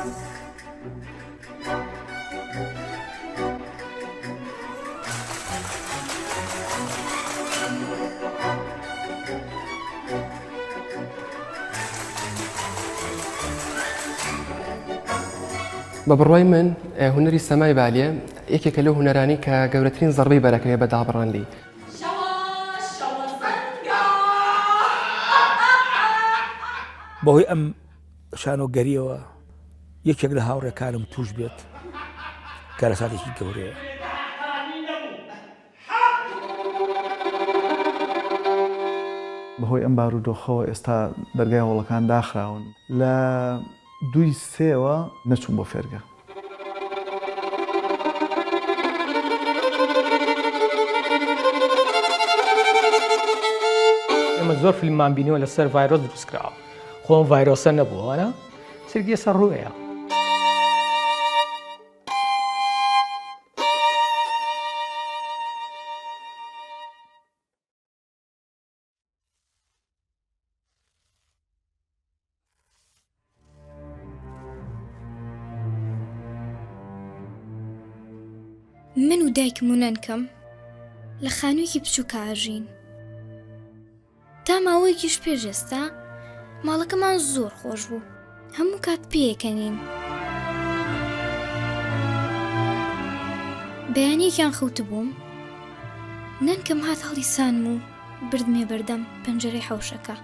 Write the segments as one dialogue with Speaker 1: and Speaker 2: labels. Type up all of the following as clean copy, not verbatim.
Speaker 1: بە بڕوای من هونەری سەمای بالیە یەکێکە لەو هونەرانەی کە گەورەترین زەڕبەی بەرەکەوێ بە دابڕان لێی.
Speaker 2: بەهۆی ئەم شانۆگەریەوە یەکێک لە هاوڕێکانم توش بێت کارەساتێکی گەورەیە.
Speaker 3: بەهۆی ئەم بارودۆخەوە ئێستا دەرگای هۆڵەکان داخراون. لە دووی سێوە نەچووم بۆ فێرگە.
Speaker 4: ئێمە زۆر فیلممان بینیوە لەسەر ڤایرۆس دروست کراوە خۆ ئەم ڤایرۆسە نەبووە وانە سرگیە سەر ڕووەیە.
Speaker 5: من و دایکم و نەنکم لە خانوویەکی بچووکا ئەژین. تا ماوەیەکیش پێش ئێستا ماڵەکەمان زۆر خۆش بوو هەموو کات پێیەکەنین. بەیانیەکیان خەوتبووم نەنکم هات هەڵیسانم و بردمیە بەردەم پەنجەرەی حەوشەکە.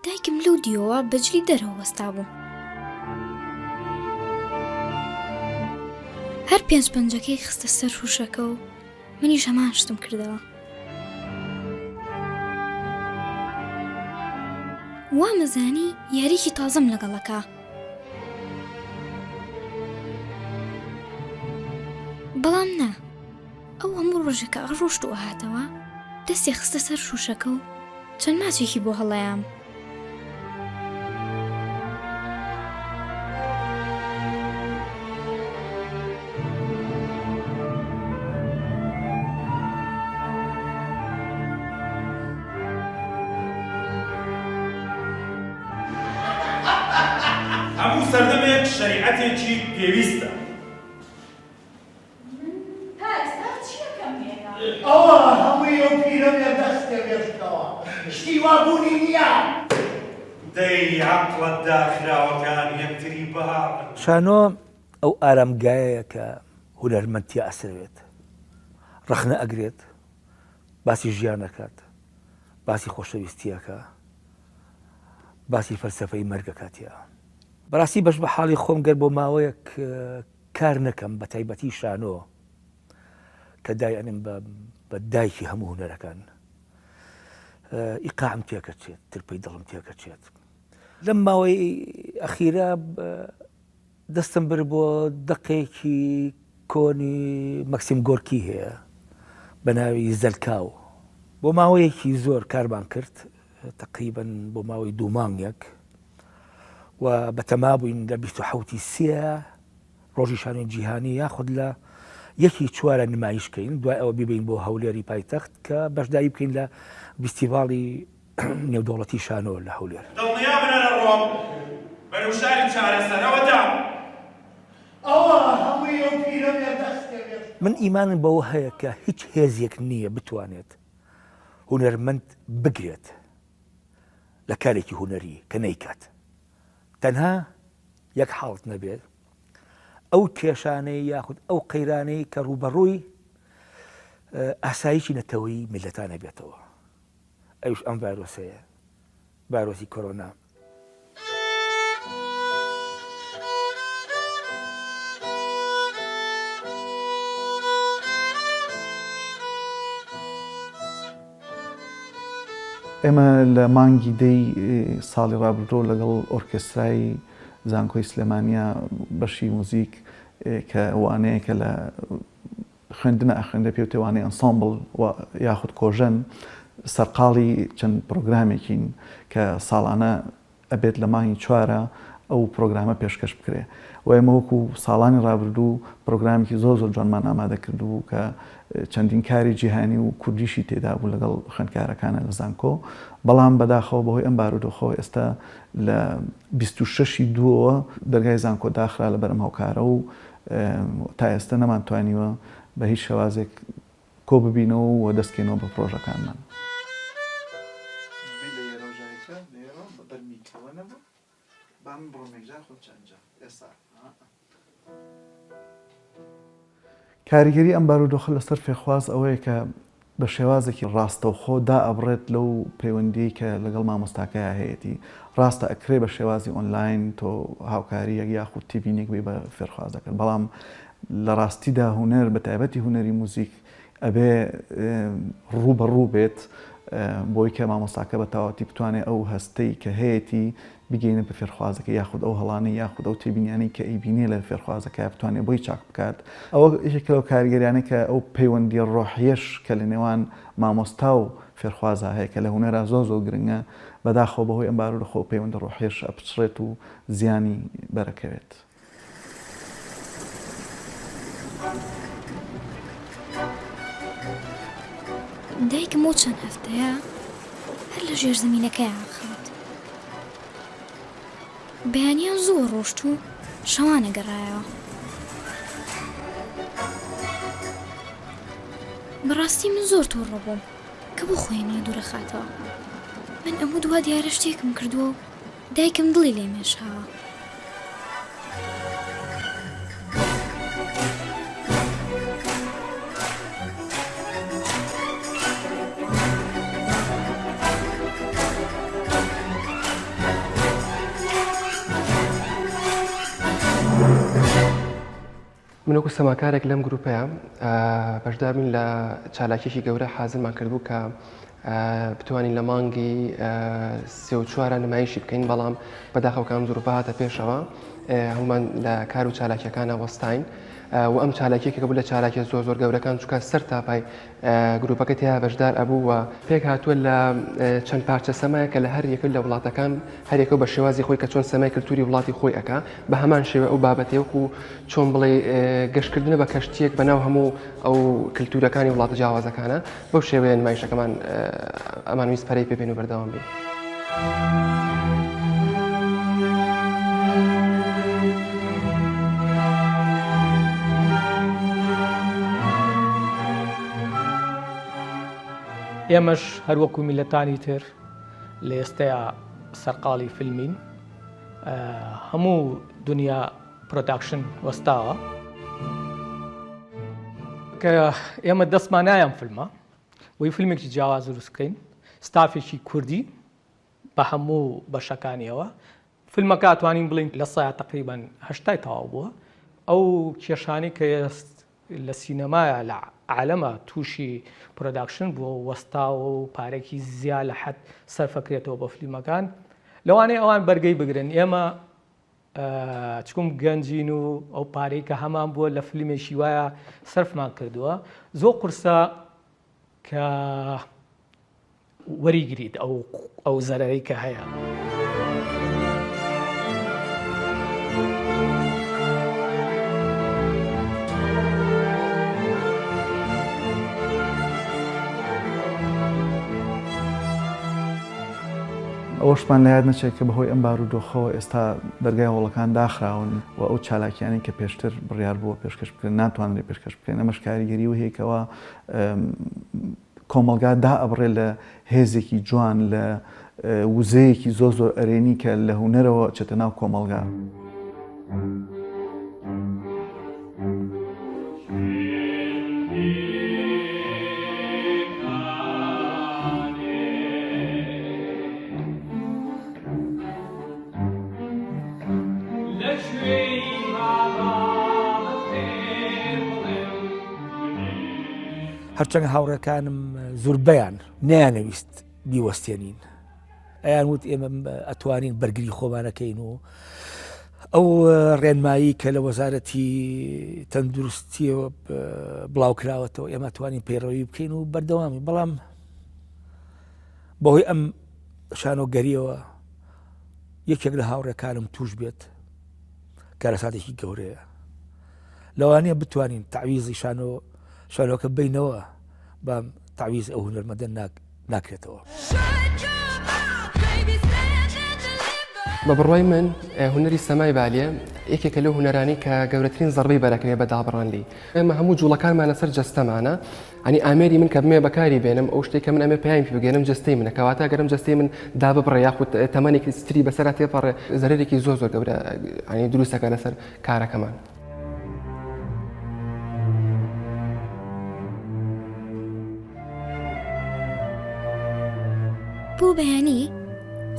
Speaker 5: دایکم لەو دیوەوە بە جلی دەرەوە وەستابوو. هەر پێنج پەنجەکەی خستە سەر شووشەکە و منیش هەمان شتم کردەوە. وامەزانی یاریی تازەم لەگەڵەکە. بەڵام نا، ئەو هەموو ڕۆژێکە ئەڕۆشت و ئەهاتەوە، دەستی خستە سەر شووشەکە و چەند ماچێکی بۆ هەڵایام.
Speaker 6: هەموو سەردەمێک شەریعەتێکی پێویستە.
Speaker 7: من تا ئێستا چیەکەم هێنا؟
Speaker 8: ئەوە هەمووی ئەو پیرەمێردە خستیە مێشکتەوە. شتی وا بوونی نییە.
Speaker 6: دەی عەقڵە داخراوەکان یەکتری بهاڕن.
Speaker 2: شانۆ ئەو ئارامگایەیە کە هونەرمەند تیا ئەسرەوێت، ڕەخنە ئەگرێت، باسی ژیان ئەکات، باسی خۆشەویستی ئەکا، باسی فەلسەفەی مەرگ ئەکات تیا. بەڕاستی بەش بە حاڵی خۆم گەر بۆ ماوەیەک کار نەکەم بە تایبەتی شانۆ کە دایئەنێم بە دایکی هەموو هونەرەکان ئیقاعم تێکەچێت ترپەی دڵم تێکەچێت لەم ماوەی ئەخیرە دەستم بر بۆ دەقێکی کۆنی مەکسیم گۆرکی هەیە بە ناوی زەلکاو بۆ ماوەیەکی زۆر کارمان کرد تقریبن بۆ ماوەی دوو مانگێک و بەتەما بووین لە 27 سێ ڕۆژی شانۆی جیهانی یاخود لە یەکی چوارە نمایش کەین دوای ئەوە بیبین بۆ هەولێری پایتەخت کە بەشداری بکەین لە ڤیستیڤاڵی نێودەوڵەتی شانۆ لە هەولێر.
Speaker 6: دڵنیابن ئەڕۆم بەرەو شاری چارەسەرەوە دام.
Speaker 8: ئەوە هەمووی ئەو پیرەمێردە خستیە مێشکتەوە.
Speaker 2: من ئیمانم بەوە هەیە کە هیچ هێزێک نییە بتوانێت هونەرمەند بگرێت لە کارێکی هونەری کە نەیکات تەنها یەک حاڵت نەبێت ئەو کێشانەی یاخود ئەو قەیرانەی کە ڕووبەڕووی ئاسایشی نەتەوەی میللەتانە بێتەوە ئەویش ئەم ڤایرۆسەیە ڤایرۆسی کۆرۆنا.
Speaker 3: ئێمە لە مانگی دەی ساڵی ڕابردوو لەگەڵ ئۆرکێسترای زانکۆی سلێمانیا بەشی موزیک کە وانەیەکە لە خوێندنە ئەخوێندرێ پێوتێ وانەی ئەنسۆمبڵ و یاخود کۆژەن سەرقاڵی چەند پرۆگرامێکین کە ساڵانە ئەبێت لە مانگی چوارە. ئەو پرۆگرامە پێشکەش بکرێ و ئێمە وەکو ساڵانی ڕابردوو پرۆگرامێکی زۆر زۆر جوانمان ئامادە کردبوو کە چەندین کاری جیهانی و کوردیشی تێدا بوو لەگەڵ خوێندکارەکانە لە زانکۆ بەڵام بەداخەوە بەهۆی ئەم بارودۆخەوە ئێستا لە 26 ی دووەوە دەرگای زانکۆ داخرا لەبەر ئەم هۆکارە و تا ئێستا نەمانتوانیوە بە هیچ شێوازێک کۆ ببینەوە و دەست کەینەوە بە پرۆژەکانمان. کاریگەری ئەم بارودۆخە لەسەر فێرخواز ئەوەیە کە بە شێوازێکی ڕاستەوخۆ دائەبڕێت لەو پەیوەندیەی کە لەگەڵ مامۆستاکەیا هەیەتی، ڕاستە ئەکرێ بە شێوازی ئۆنلاین تۆ هاوکارییەک یاخود تێبینیەک بەی بە فێرخوازەکەت بەڵام لە ڕاستیدا هونەر بە تایبەتی هونەری موزیک ئەبێ ڕوو بە ڕوو بێت بۆی کە مامۆستاکە بە تەواوەتی بتوانێت ئەو هەستەی کە هەیەتی بگەینێت بە فێرخوازەکە یاخود ئەو هەڵانەی یاخود ئەو تێبینیانەی کە ئەیبینێ لە فێرخوازەکە بتوانێت بۆی چاک بکات ئەوە یەکێکە لەو کاریگەریانەی کە ئەو پەیوەندیە ڕۆحیەش کە لە نێوان مامۆستا و فێرخوازا هەیە کە لە هونەرا زۆر زۆر گرنگە بەداخەوە بەهۆی ئەم بارودۆخەوە ئەو پەیوەندە ڕۆحیەش ئەپچڕێت و زیانی بەرەکەوێت.
Speaker 5: دایکم ئەو چەند هەفتەیە هەر لە ژێرزەمینەکەیا ئەخەوت. بەیانیان زوو ڕۆشت و شەوانە گەڕایەوە. بەڕاستی من زۆر تووڕە بووم کە بۆ خۆی منی دوورەخاتەوە. من ئەموت وا دیارە شتێکم کردووە و دایکم دڵی لێ مێشاوە.
Speaker 1: من وەکو سەماکارێک لەم گروپەیە بەشداربووین لە چالاکیەکی گەورە حازرمان کردبوو کە بتوانین لە مانگی سێ و چوارە نمایشی بکەین بەڵام بەداخەوە کە ئەم زروفە هاتە پێشەوە هەمومان لە کار و چالاکیەکانە وەستاین و ئەم چالاکیەکە بوو لە چالاکیە زۆر زۆر گەورەکان چونکە سەر تاپای گروپەکە تیا بەشدار ئەبوو و پێک هاتووە لە چەند پارچە سەمایە کە لە هەر یەکە لە وڵاتەکان هەر یەکە بە شێوازی خۆی کە چۆن سەمای کللتوری وڵاتی خۆی ئەکا بە هەمان شێوە ئەو بابەتێ وەکو چۆن بڵێ گەشتکردنە بە کەشتیەک بەناو هەموو ئەو کللتورەکانی وڵاتە جیاوازەکانە بەو شێوەیە نمایشەکەمان ئەمانویست پەرەی پێ بێن و بەردەوام بین.
Speaker 4: ئێمەش هەر وەکو میللەتانی تر لە ئێستەیا سەرقاڵی فیلمین هەموو دنیا production وەستاوە کە ئێمە دەستمان نایەم فیلمە وی فیلمێکی جیاواز دروست بکەین ستافێکی کوردی بە هەموو بەشەکانیەوە فیلمەکە توانین بڵین لە سا تقریبان هەشتای تەواو بووە ئەو کێشانی کە ئێست لە سینەمایە لە عالەمە تووشی production بووە و وەستاوە و پارێکی زیا لە حەد سەرفەکرێتەوە بە فلیمەکان لەوانەیە ئەوان بەرگەی بگرن ئێمە چکم گەنجین و ئەو پارەی کە هەمان بووە لە فلیمێکی وایە سەرفمان کردووە زۆر قورسە کە وەریگریت ئەو ئەو زەرەرەی کە هەیە.
Speaker 3: ئەوەشمان لە یاد نەچێت کە بەهۆی ئەم بارودۆخەوە ئێستا دەرگای هۆڵەکان داخراون و ئەو چالاکیانەی کە پێشتر بڕیار بووە پێشکەش بکرێن ناتوانرێت پێشکەش بکرێن ئەمەش کاریگەری و هەیە کەوا کۆمەڵگا دائەبڕێ لە هێزێکی جوان لە وزەیەکی زۆر زۆر ئەرێنی کە لە هونەرەوە ئەچێتە ناو کۆمەڵگا.
Speaker 2: هەرچەند هاوڕێکانم زوربەیان نەیانەویست بیوەستێنین ئەیان وت ئێمە ئەتوانین بەرگری خۆمانەکەین و ئەو ڕێنمایی کە لە وەزارەتی تەندروستیەوە بڵاو کراوەتەوە ئێمە توانین پەیڕەوی بکەین و بەردەوامی بەڵام بەهۆی ئەم شانۆگەریەوە. یەکێک لە هاوڕێکانم توش بێت کارەساتێکی گەورەیە لەوانەیە بتوانین تەعویزی شانۆ شانۆکە بینەوە بام تەعویز ئەو هونەرمەندە ناکرێتەوە.
Speaker 1: بە بڕوای من هونەری سەمای بالیە یەکێکە لەو هونەرانەی کە گەورەترین زەڕبەی بەرەکەوێ بە دابڕان لێی. ئێمە هەموو جوڵەکانمان لەسەر جەستەمانە، یانی ئامێری من کە بمەوێ بەکاری بێنم ئەو شتەی کە من ئەمەوێ پەیامی پێ بگەیەنم جەستەی منە، کەواتە ئەگەر ئەم جەستەی من داببڕێ یاخود تەمەنێکی تری بەسەرا تێپەڕێ زەرەرێکی زۆر زۆر گەورە یانی دروست دەکات لەسەر کارەکەمان.
Speaker 5: بۆ بەیانی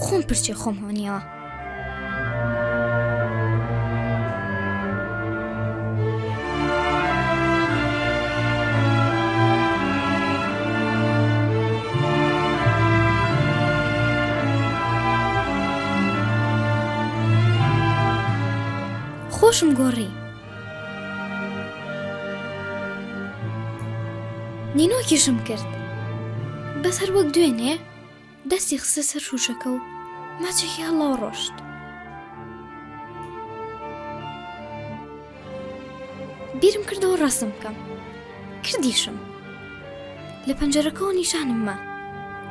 Speaker 5: خۆم پرچێ خۆم هۆنیەوە. خۆشم گۆڕی. نینۆکیشم کرد. بەس هەر وەک دوێنێ دەستی خستە سەر شووشەکە و ماچێکی هەڵا و ڕۆشت. بیرم کردەوە ڕەسم بکەم. کردیشم. لە پەنجەرەکەوە نیشانم ما.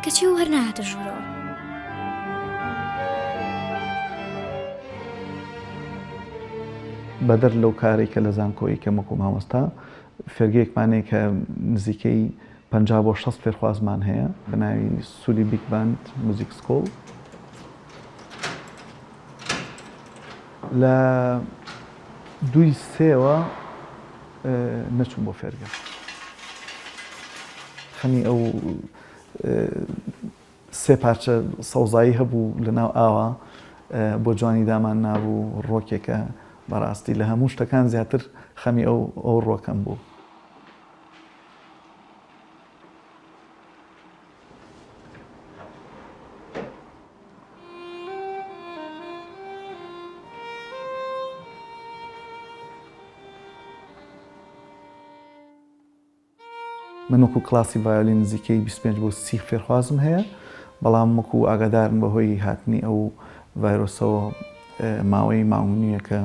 Speaker 5: کەچی ئەو هەر ناهاتە ژوورەوە.
Speaker 3: بەدەر لەو کارەی کە لە زانکۆی کەم وەکو مامۆستا، فێرگەیەکمان هەیە کە نزیکەی 50 بۆ 60 فێرخوازمان هەیە بە ناوی سولی Big Band Music School. لە دووی سێوە نەچووم بۆ فێرگە. خەمی ئەو سێ پارچە سەوزایی هەبوو لە ناو ئاوا بۆ جوانی دامان نابوو ڕۆکێکە بەڕاستی لە هەموو شتەکان زیاتر خەمی ئەو ئەو ڕۆکەم بوو. من وەکو کلاسی ڤایۆلین نزیکەی 25 بۆ 30 فێرخوازم هەیە، بەڵام وەکو ئاگادارن بەهۆی هاتنی ئەو ڤایرۆسەوە ماوەی مانگ و نیوێکە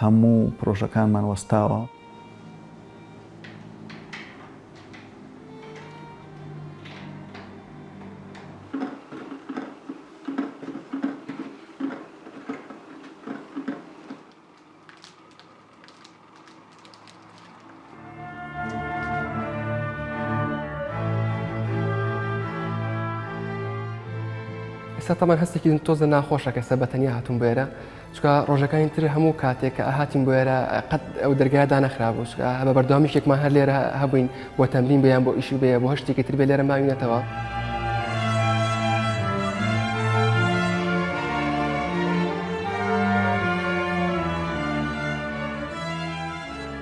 Speaker 3: هەموو پرۆژەکانمان وەستاوە.
Speaker 1: ئێستا تەمان هەستێکی تۆزە ناخۆشە کە سە بە تەنیا هاتوم بۆێرە چکە ڕۆژەکانی تر هەموو کاتێک کە ئەهاتین بۆێرە قەت ئەو دەرگای دانەخرابوو چکە بە بەردەوامی شتێکمان هەر لێرە هەبووین بۆ تەمرین بێ یان بۆ ئیشی بێ بۆ هەر شتێکی تر بێ لێرە ماوینەتەوە.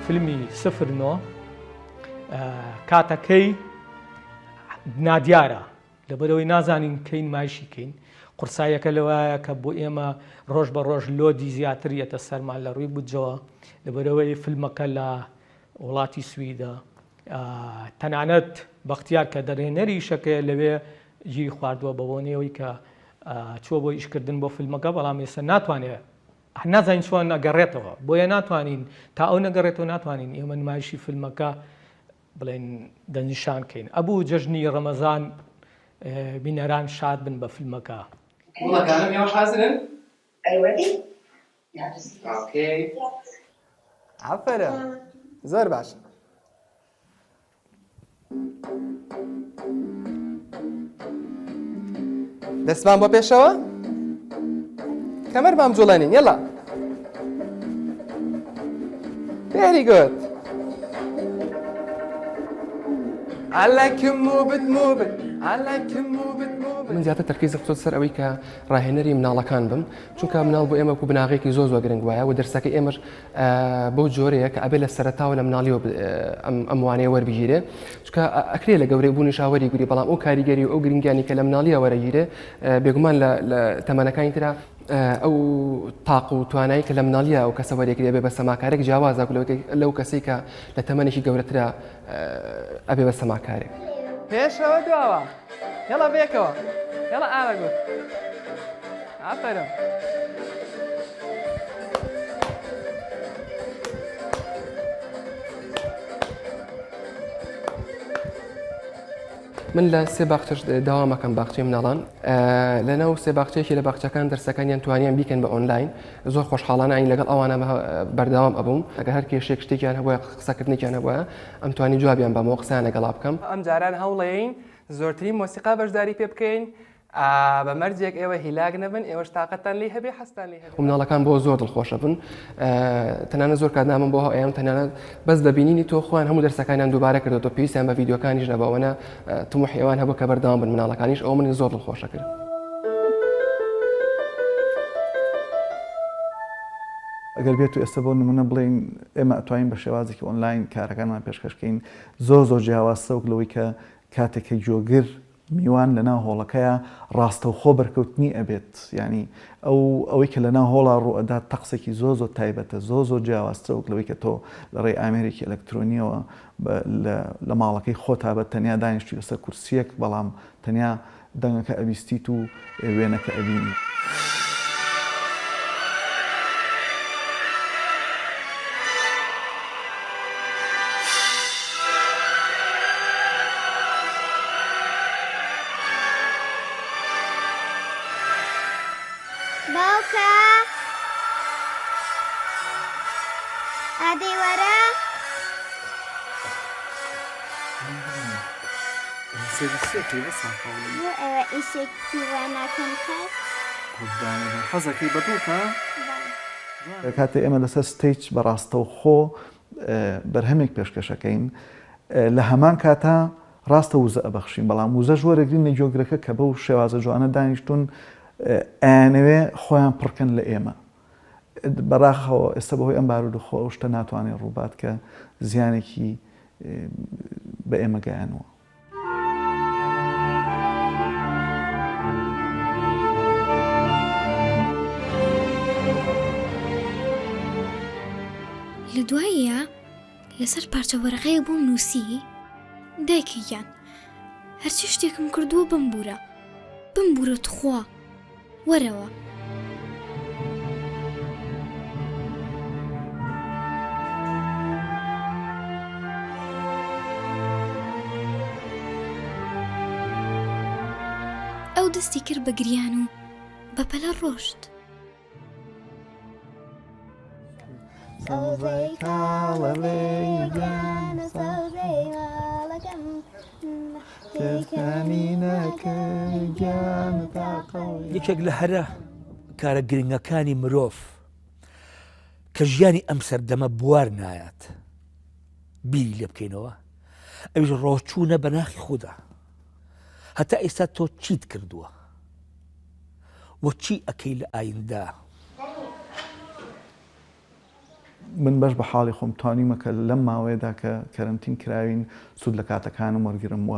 Speaker 4: فیلمی 09 کاتەکەی نادیارە لەبەرئەوەی نازانین کەی نمایشی کەین، قورساییەکە لەوایە کە بۆ ئێمە ڕۆژ بە ڕۆژ لۆدی زیاتر یەتە سەرمان لە ڕووی بودجەوە، لەبەرئەوەی فیلمەکە لە وڵاتی سویدە، تەنانەت بەختیار کە دەرهێنەری ئیشەکەیە لەوێ گیری خواردووە بە بۆنەی ئەوەی کە چووە بۆ ئیشکردن بۆ فیلمەکە، بەڵام ئێستا ناتوانێت نازانین چۆن ئەگەڕێتەوە، بۆیە ناتوانین تا ئەو نەگەڕێتەوە ناتوانین ئێمە نمایشی فیلمەکە بڵێن دەستنیشان کەین ئەبوو جەژنی ڕەمەزان بینەران شاد بن بە فیلمەکە.
Speaker 1: گوڵەکانم ئێوەش حازرن؟ Okay ئافەرم زۆر باش. دەستمان بۆ پێشەوە کەمەرمان جوڵێنین یەڵا Very good. I like to move it, move it. I like to move it, move it. من زیاتر تەرکیزم خستۆتە سەر ئەوەی کە ڕاهێنەری مناڵەکان بم چونکە مناڵ بۆ ئێمە وەکو بناغەیەکی زۆر زۆر گرنگ وایە و دەرسەکەی ئێمەش بەو جۆرەیە کە ئەبێ لە سەرەتاوە لە مناڵیەوە ئەم ئەم وانەیە وەربگیرێ چونکە ئەکرێ لە گەورەی بوونیشا وەریگری بەڵام ئەو کاریگەری و ئەو گرنگیانی کە لە مناڵیە وەرەگیرێ بێگومان لە تەمەنەکانی ترا ئەو تاق و توانایی کە لە مناڵیە ئەو کەسە وەرێگرێ ئەبێ بە سەماکارێک جیاوازە لەو کەسەی کە لە تەمەنێکی گەورەترا ئەبێ بە سەماکارێک. پێشەوە دواوە هێڵە بێکەوە هێڵە ئارەگوت ئافەرم. من لە سێ باخچەش دەوام ئەکەم باخچەی مناڵان لە ناو سێ باخچەیەکی لە باخچەکان دەرسەکانیان توانیان بیکەن بە ئۆنلاین زۆر خۆشحاڵانە ئەین لەگەڵ ئەوانە بەردەوام ئەبووم ئەگەر هەر کێشێک شتێکیان هەبووە قسەکردنێکیان هەبووە ئەمتوانی جوابیان بەمەوە قسەیان لەگەڵا بکەم. ئەم جاران هەوڵەیەین زۆرترین مۆسیقا بەشداری پێ بکەین بە مەرجێک ئێوە هیلاک نەبن ئێوەش تاقەتتان لێی هەبێ حەزتان لێی هەبێ. مناڵەکان بۆ زۆر دڵخۆشە بن تەنانەت زۆر کات نامەم بۆ ئەیان تەنانەت بەس بە بینینی تۆ خۆیان هەموو دەرسەکانیان دووبارە کردۆتەوە پێویستیان بە ڤیدیۆکانیش نەبوو ئەوەنە تموحی ئەوان هەبوو کە بەردەوام بن مناڵەکانیش ئەوە منی زۆر دڵخۆشە کرد.
Speaker 3: ئەگەر بێت و ئێستا بۆ نمونە بڵێین ئێمە ئەتوانین بە شێوازێکی ئۆنلاین کارەکانمان پێشکەش کەین زۆر زۆر جیاوازترە وەک لەوەی کە کاتێک کە گوێگر میوان لەناو هۆڵەکەیا ڕاستەوخۆ بەرکەوتنی ئەبێت یانی ئەو ئەوەی کە لەناو هۆڵا ڕوو ئەدات تەقسێکی زۆر زۆر تایبەتە زۆر زۆر جیاوازترە وەک لەوەی کە تۆ لە ڕێی ئامێرێکی ئەلەکترۆنیەوە لە ماڵەکەی خۆتا بە تەنیا دانیشتوی لەسەر کورسیەک بەڵام تەنیا دەنگەکە ئەبیستیت و وێنەکە ئەبینی.
Speaker 9: باوکە ئادەی وەرە. بۆ ئێوە ئیشێکی وا ناکەن قەت؟
Speaker 3: حەزەکەی بە دڵتە؟ کاتێ ئێمە لەسەر stage بە ڕاستەوخۆ بەرهەمێک پێشکەشەکەین لە هەمان کاتا ڕاستە وزە ئەبەخشین بەڵام وزەش وەرەگرین لە گوێگرەکە کە بەو شێوازە جوانە دانیشتون ئەیانەوێ خۆیان پڕکەن لە ئێمە بەڕاخەوە ئێستا بەهۆی ئەم بارودۆخەوە ئەو شتە ناتوانێت ڕووبات کە زیانێکی بە ئێمە گەیانوە.
Speaker 5: لە دواییە لەسەر پارچە وەرەقەیەک بۆم نووسی دایکە گیان هەرچی شتێکم کردووە بمبوورە بمبوورە تخوا وەرەوە. ئەو دەستی کرد بە گریان و بەپەلە ڕۆشت.
Speaker 2: یەکێک لە هەرە کارە گرنگەکانی مرۆڤ کە ژیانی ئەم سەردەمە بوار نایات بیری لێ بکەینەوە ئەویش ڕۆچوونە بە ناخی خوددا هەتا ئێستا تۆ چیت کردووە و چی ئەکەی لە ئایندە؟
Speaker 3: من بەش بە حاڵی خۆم توانیومە کە لەم ماوەیەدا کە کەرەنتین کراوین سوود لە کاتەکانم وەرگرم و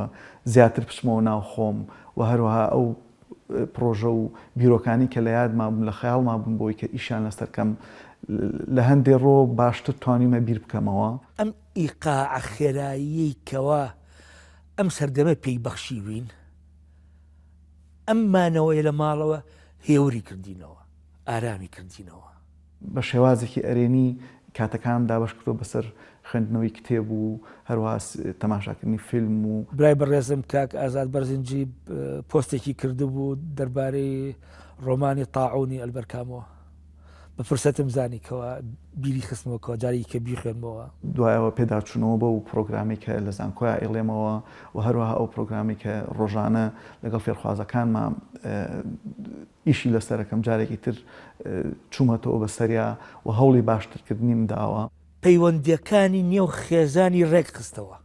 Speaker 3: زیاتر بچمەوە ناو خۆم و هەروەها ئەو پڕۆژە و بیرۆکانی کە لە یاد مابوون لە خەیاڵ مابوون بۆی کە ئیشیان لەسەر کەم لە هەندێ ڕۆ باشتر توانیومە بیر بکەمەوە.
Speaker 2: ئەم ئیقاعە خێراییەی کەوا ئەم سەردەمە پێی بەخشیوین، ئەم مانەوەیە لە ماڵەوە هێوری کردینەوە، ئارامی کردینەوە.
Speaker 3: بە شێوازێکی ئەرێنی کاتەکانم دابەش کردووە بەسەر خوێندنەوەی کتێب و هەروەها تەماشاکردنی فیلم و.
Speaker 2: برای بەڕێزم کاک ئازاد بەرزنجی پۆستێکی کردبوو دەربارەی ڕۆمانی تاعونی ئەلبەر کامۆ. بە فرسەتم زانی کەوا بیری خستمەوە کەوا جارێکی کە بیخوێنمەوە.
Speaker 3: دوایەوە پێداچوونەوە بەو پرۆگرامەی کە لە زانکۆیا ئەیڵێمەوە و هەروەها ئەو پرۆگرامەی کە ڕۆژانە لەگەڵ فێرخوازەکانما ئیشی لەسەرەکەم جارێکی تر چوومەتەوە بە سەریا و هەوڵی باشترکردنیم داوە.
Speaker 2: پەیوەندییەکانی نێو خێزانی ڕێک خستەوە.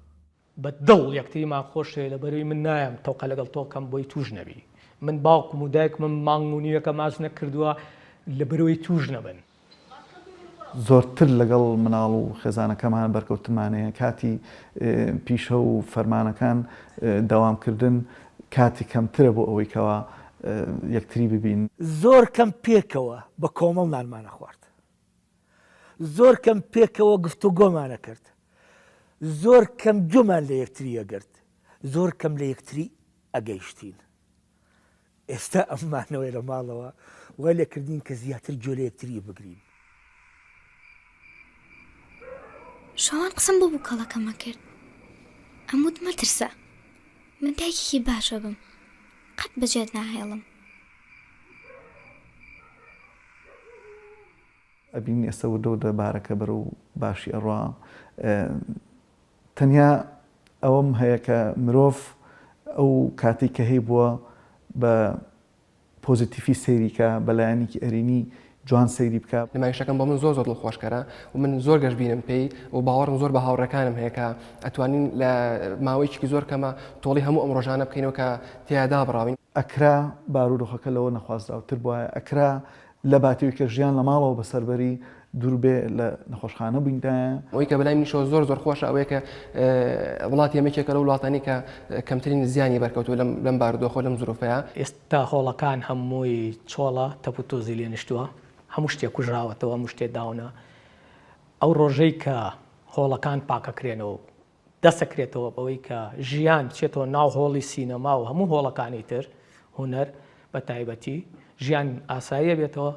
Speaker 4: بە دڵ یەکتریمان خۆش دەوێ لەبەرئەوەی من نایەم تەوقە لەگەڵ تۆ کەم بۆی توش نەبی من باوکم و دایکمم مانگ و نیوێکە ماچ نەکردووە لەبەرئەوەی توش نەبن.
Speaker 3: زۆرتر لەگەڵ مناڵ و خێزانەکەمان بەرکەوتنمان هەیە کاتی پیشە و فەرمانەکان دەوام کردن کاتی کەمترە بۆ ئەوەی کەوا یەکتری ببین.
Speaker 2: زۆر کەم پێکەوە بە کۆمەڵ نانمان ئەخوارد. زۆر کەم پێکەوە گفتوگۆمان ئەکرد، زۆر کەم گوێمان لە یەکتری ئەگرت، زۆر کەم لە یەکتری ئەگەیشتین. ئێستا ئەم مانەوەی لە ماڵەوە وای لێ کردین کە زیاتر گوێ لە یەکتری بگرین.
Speaker 5: شەوان قسەم بۆ بووکەڵەکەم ئەکرد، ئەموت مەترسە. من دایکێکی باشە بم قەت بەجێت ناهێڵم.
Speaker 3: ئەبینین ئێستا وردە وردە بارەکە بەرەو باشی ئەڕوا. تەنیا ئەوەم هەیە کە مرۆڤ ئەو کاتەی کە هەیبووە بە پۆزیتیفی سەیری کا، بە لایەنێکی ئەرێنی جوان سەیری بکا.
Speaker 1: نمایشەکەم بۆ من زۆر زۆر دڵخۆشکەرە و من زۆر گەشبینم پێی و باوەڕم زۆر بە هاوڕێکانم هەیە کە ئەتوانین لە ماوەیەکی زۆر کەمە تۆڵی هەموو ئەم ڕۆژانە بکەینەوە کە تێیا دابڕاوین.
Speaker 3: ئەکرا بارودۆخەکە لەوە نەخوازراوتر بوایە، ئەکرا لە باتیوی کە ژیان لە ماڵەوە بەسەر بەری دوور بێ لە نەخۆشخانە بوویندایە.
Speaker 1: ئەوەی کە بەلای منیشەوە زۆر زۆر خۆشە ئەوەیە کە وڵاتی ئێمە یەکێکە لەو وڵاتانەی کە کەمترین زیانی بەرکەوتووە لەم لەم بارودۆخە و لەم زروفەیە.
Speaker 4: ئێستا هۆڵەکان هەمووی چۆڵە، تەپ و تۆزی لێ نیشتووە، هەموو شتێک کوژراوەتەوە، هەموو شتێ داونە. ئەو ڕۆژەی کە هۆڵەکان پاکەکرێنەوە و دەستەکرێتەوە بەوەی کە ژیان بچێتەوە ناو هۆڵی سینەما و هەموو هۆڵەکانی تر هونەر بە تایبەتی ژیان ئاساییە بێتەوە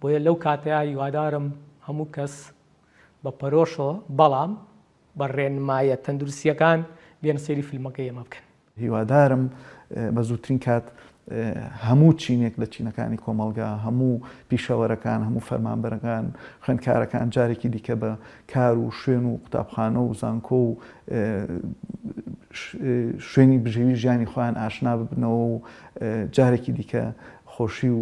Speaker 4: بۆیە لەو کاتەیە هیوادارم هەموو کەس بە پەرۆشەوە بەڵام بە ڕێنمایە تەندروستیەکان بێن سەیری فیلمەکەی ئێمە بکەن.
Speaker 3: هیوادارم بە زووترین کات هەموو چینێک لە چینەکانی کۆمەڵگا، هەموو پیشەوەرەکان، هەموو فەرمانبەرەکان، خوێندکارەکان جارێکی دیکە بە کار و شوێن و قوتابخانە و زانکۆ و شوێنی بژێوی ژیانی خۆیان ئاشنا ببنەوە و جارێکی دیکە خۆشی و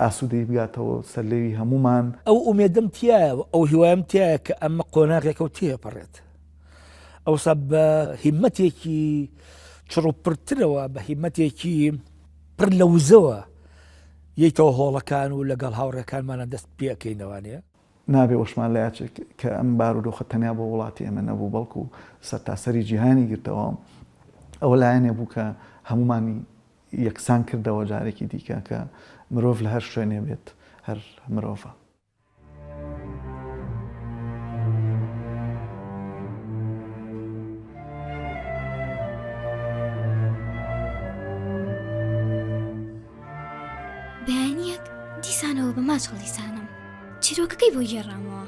Speaker 3: ئاسوودەیی بگاتەوە سەرلێوی هەموومان.
Speaker 2: ئەو ئومێدەم تیایە و ئەو هیوایەم تیایە کە ئەمە قۆناغێکە و تێپەڕێت. ئەوسا بە هیمەتێکی چڕوپڕترەوە، بە هیمەتێکی پڕ لە وزەوە یەیتەوە هۆڵەکان و لەگەڵ هاوڕێکانمانە دەست پێکەینەوانێ.
Speaker 3: نابێ وەشمان لە یاد کە ئەم بارودۆخە تەنیا بۆ وڵاتی ئێمە نەبوو، بەڵکو سەرتاسەری جیهانی گرتەوە. ئەوە لایەنێ بوو کە هەموومانی یەکسان کردەوە جارێکی دیکە کە مرۆڤ لە هەر شوێنێ بێت هەر مرۆڤە.
Speaker 5: بەیانیەک دیسانەوە بە ماچ هەڵیسانم چیرۆکەکەی بۆ گێڕامەوە.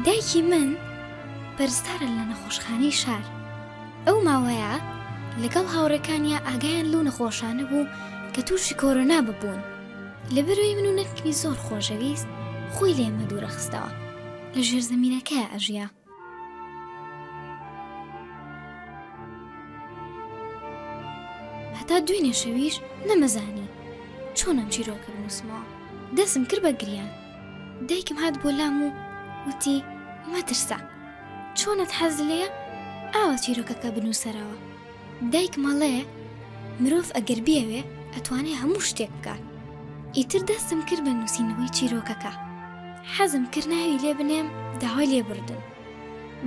Speaker 5: دایکی من پەرستارە لە نەخۆشخانەی شار. ئەو ماوەیە لەگەڵ هاوڕێکانیا ئاگایان لەو نەخۆشانە بوو کە تووشی کۆرۆنا ببوون. لەبەرئەوەی من و نەنکمی زۆر خۆشەویست خۆی لە ئێمە دوورەخستەوە. لە ژێرزەمینەکەیا ئەژیا. هەتا دوێنێ شەویش نەمەزانی چۆن ئەم چیرۆکە بنووسمەوە. دەستم کرد بە گریان. دایکم هات بۆ لام و وتی مەترسە. چۆنت حەز لێیە ئاوا چیرۆکەکە بنووسەرەوە. دایکم ئەڵێ مرۆڤ ئەگەر بیەوێ ئەتوانێ هەموو شتێک بکات. ئیتر دەستم کرد بە نووسینەوەی چیرۆکەکە. حەزم کرد ناوی لێ بنێم داوای لێبوردن.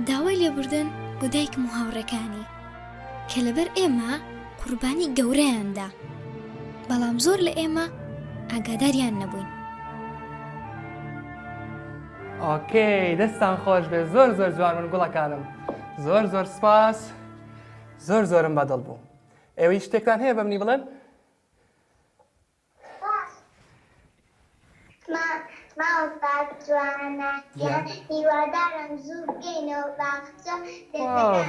Speaker 5: داوای لێبوردن بۆ دایکم و هاوڕێکانی کە لەبەر ئێمە قوربانی گەورەیان دا. بەڵام زۆر لە ئێمە ئاگاداریان نەبووین.
Speaker 1: ئۆکەی دەستان خۆش بێ زۆر زۆر جوان بوون گوڵەکانم زۆر زۆر سپاس زۆر زۆرم بەدڵ بوو ئێوە هیچ شتێکتان هەیە بە منی بڵێن؟
Speaker 9: مامۆستا جوانە گیان هیوادارم زوو بگەینەوە باخچە دەستەکانمان.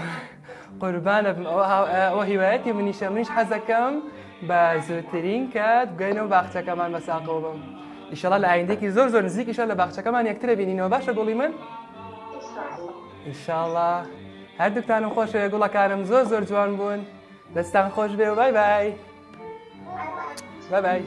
Speaker 1: قوربانە بم ئەوە ئەوە هیوایەتی منیشە منیش حەزەکەم بە زووترین کات بگەینەوە باخچەکەمان بە ساقەوە بم ئیشەڵا لە ئایندێکی زۆر زۆر نزیکیشە لە باخچەکەمان یەکترە بینینەوە باشە گوڵی من ئیشاڵا هەردووکتانم خۆشەوێ گوڵەکانم زۆر زۆر جوان بوون دەستان خۆش بێ و بای بای بای بای.